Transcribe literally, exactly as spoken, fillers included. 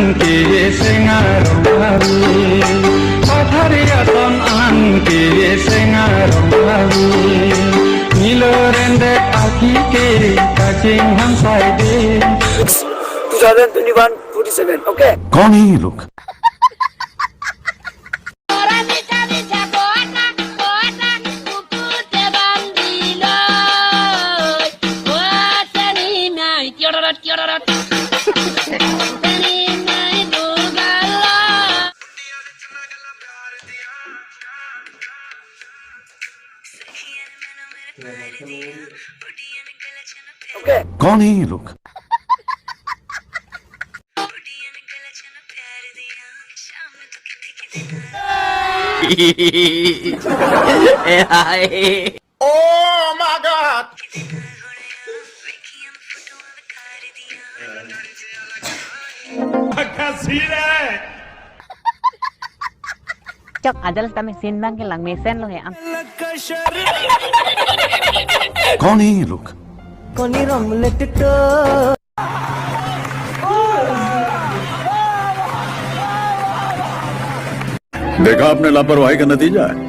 Ke seng arong avi, pathari aton an ke seng arong avi, nilo rendek aki ke kachinghan saide. Two thousand twenty-one forty-seven, okay? कौन है ये लोग? Okay. कौन है ये लोग? Oh my God! Chok ajal tame sin bang ke lang mesen lo he am. कौन है ये लोग? Koni rom le tuto. देखा आपने लापरवाही का नतीजा है।